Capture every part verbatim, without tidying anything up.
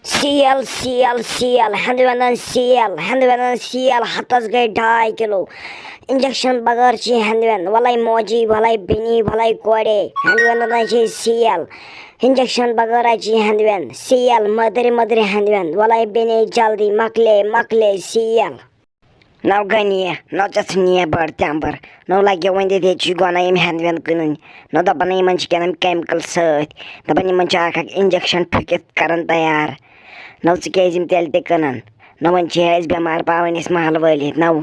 Sale, سیل، سیل، ہٮ۪نٛدوٮ۪نٛدَن سیل، ہٮ۪نٛدوٮ۪نٛدَن سیل، ہَتَس گٔے ڈاے کِلوٗ۔ اِنجَکشَن بغٲر چھِ ہٮ۪نٛدوٮ۪نٛد، وَلَے موجی، وَلَے بیٚنی، وَلَے کورے، ہٮ۪نٛدوٮ۪نٛدَن چھِ سیل۔ اِنجَکشَن بغٲر چھِ ہٮ۪نٛدوٮ۪نٛد، سیل، مٔدرِ مٔدرِ ہٮ۪نٛدوٮ۪نٛد، وَلَے بیٚنے جلدی، مۄکلے، مۄکلے سیل۔ نو گنیہ، نو ژےٚ ژھٕنیہ بٔڑ تٮ۪مبٕر، نو لگیو وۄنۍ دِتھ ییٚتہِ چھُے گۄناہ یِم ہٮ۪نٛد وٮ۪نٛد کٕنٕنۍ، نو دپان یِمن چھِ کینٛہہ تام chemical سۭتۍ، دپان یِمن چھِ اکھ اکھ injection ٹھُکِتھ کران تیار۔ نو ژٕ کیازِ یِم تیٚلہِ تہِ کٕنان؟ نو وۄنۍ چھِ أسۍ بٮ۪مار پاوٕنۍ أسۍ محلہٕ وٲلۍ ییٚتہِ، نو،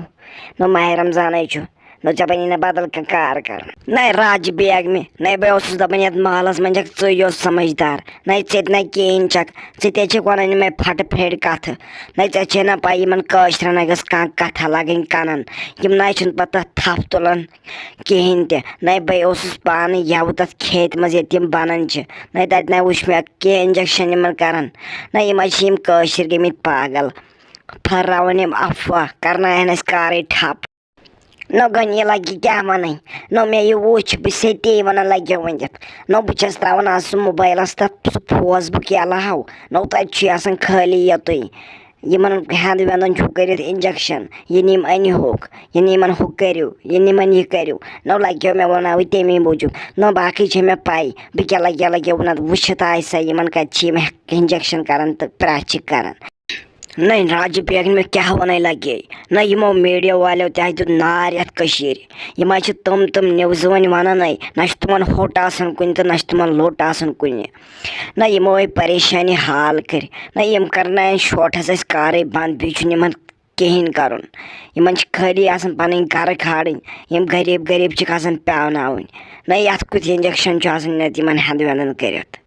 نو ماہِ رمضانٕے چھُ، نو ژےٚ بنی نہ بدل کانٛہہ کار کرُن۔ نَے راجہِ بیگمہِ، نَے بہٕ اوسُس دپان یتھ محلس منٛز چھکھ ژٕے یوت سمجھدار، نَے ژےٚ تہِ نہ کِہیٖنۍ چھکھ، ژٕ تہِ چھکھ ونان یِمے پھٹہٕ پھیرِ کتھٕ۔ نہ ژےٚ چھے نہ پَے یِمن کٲشرٮ۪ن نہ گٔژھ کانٛہہ کتھا لگٕنۍ کنن۔ یِم نہ چھِنہٕ پتہٕ تتھ تھپھ تُلان کِہیٖنۍ تہِ۔ نہ بے اوسُس پانہٕ یَوٕ تتھ کھیتہِ منٛز ییٚتہِ یِم بنان چھِ۔ نہ تتہِ نہ وٕچھ مےٚ کینٛہہ injection یِمن کران۔ نہ یِم حظ چھِ یِم کٲشِر گٔمٕتۍ پاگل۔ پھٔہراوان یِم افواہ، کرناون اَسہِ کارٕے ٹھپ۔ نہ گۄنہِ یہِ لگہِ کیٛاہ وَنٕنۍ؟ نہ مےٚ یہِ وُچھ، بہٕ چھسے تی وَنان لگیو ؤنِتھ۔ نہ بہٕ چھَس ترٛاوان آز سُہ موبایلَس تَتھ سُہ فوس بُک یَلہٕ ہاو۔ نہ تَتہِ چھُے آسان خٲلی یوتُے۔ یِمَن ہٮ۪نٛد وٮ۪نٛدَن چھُو کٔرِتھ injection۔ یہِ نِم اَنہِ ہوکھ، یہِ نِمَن ہُہ کٔرِو، یہِ نِمَن یہِ کٔرِو۔ نہ لگیو مےٚ وَناوٕے تَمی موٗجوٗب۔ نہ باقٕے چھےٚ مےٚ پَے، بہٕ کیٛاہ لگیو لگیو وَنان وٕچھِتھ آسہِ سا یِمَن کَتہِ چھِ یِم injection کَران تہٕ پرٛٮ۪س چھِ کَران۔ نہ راجہِ بیگمہِ کیٛاہ وَنَے لگے؟ نہ یِمو میٖڈیا والیو تہِ ہا دیُت نار یَتھ کٔشیٖرِ۔ یِم حظ چھِ تِم تِم نِوزٕ وۄنۍ وَنان ہے، نہ چھُ تِمَن ہوٚٹ آسان کُنہِ تہٕ نہ چھُ تِمَن لوٚٹ آسان کُنہِ۔ نہ یِمو ہے پریشٲنی حال کٔرۍ۔ نہ یِم کَرنایَن شوٹھَس اَسہِ کارٕے بنٛد، بیٚیہِ چھُنہٕ یِمَن کِہیٖنۍ کَرُن۔ یِمَن چھِ خٲلی آسان پَنٕنۍ گَرٕ کھالٕنۍ۔ یِم غریٖب غریٖب چھِکھ آسان پیٛاوناوٕنۍ۔ نہ یَتھ کُتھ injection چھُ آسان نَتہٕ یِمَن ہٮ۪نٛد وٮ۪نٛدَن کٔرِتھ۔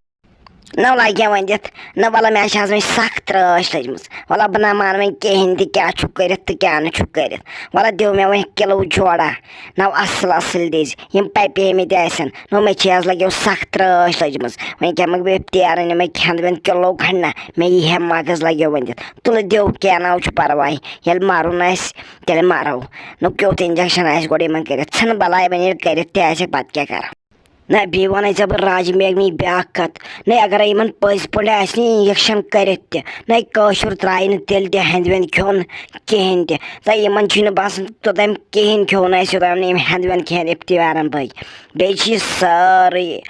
نہ لگیا وۄنۍ دِتھ، نہ وَلہٕ مےٚ چھِ آز وۄنۍ سخ ترٛٲش لٔجمٕژ۔ وَلہٕ بہٕ نہ مانہٕ وۄنۍ کِہیٖنۍ تہِ، کیٛاہ چھُکھ کٔرِتھ تہٕ کیٛاہ نہٕ چھُکھ کٔرِتھ۔ وَلہٕ دِیِو مےٚ وۄنۍ کِلوٗ جوڑا، نہ اَصٕل اَصٕل دِزِ، یِم پَپیمٕتۍ آسن۔ نہ مےٚ چھِ آز لگیو سخ ترٛٲش لٔجمٕژ۔ وۄنۍ کیٛاہ مۄکھ بہٕ افتیارَن، یِمَے کھٮ۪نٛد وٮ۪نٛد کِلوٗ کھنٛڈ نہ، مےٚ یی ہے مغز لگیو وۄنۍ دِتھ۔ تُلہٕ دِیو، کینٛہہ نہ حظ چھُ پَرواے، ییٚلہِ مَرُن آسہِ تیٚلہِ مَرو۔ نہ کیُتھ injection آسہِ گۄڈٕ یِمَن کٔرِتھ، ژھٕن بَلاے وۄنۍ ییٚلہِ کٔرِتھ تہِ آسٮ۪کھ پَتہٕ کیٛاہ کَرو۔ نہ، بیٚیہِ وَنَے ژےٚ بہٕ راجہِ میگنی بیٛاکھ کَتھ۔ نہ، اگرے یِمَن پٔزۍ پٲٹھۍ آسہِ نہٕ injection کٔرِتھ تہِ، نہ کٲشُر ترٛایہِ نہٕ تیٚلہِ تہِ ہٮ۪نٛدِ وٮ۪نٛدِ کھیوٚن کِہیٖنۍ تہِ۔ تہٕ یِمَن چھُنہٕ باسان توٚتام کِہیٖنۍ کھیوٚن آسہِ، یوٚتام نہٕ یِم ہٮ۪نٛدِ وٮ۪نٛدِ کھٮ۪ن افتیارَن بٲگۍ۔ بیٚیہِ چھِ یہِ سٲرٕے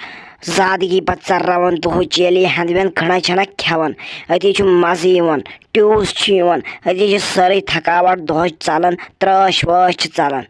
زادگی پَتہٕ ژَرراوان دۄہٕچ، ییٚلہِ یہِ ہٮ۪نٛدِ وٮ۪نٛدِ کھٔنٛڈا چھَنہ کھٮ۪وان۔ أتی چھُ مَزٕ یِوان، ٹیوٗس چھُ یِوان، أتی چھِ سٲرٕے تھکاوٹ دۄہَس ژَلان، ترٛاش واش چھِ ژَلان۔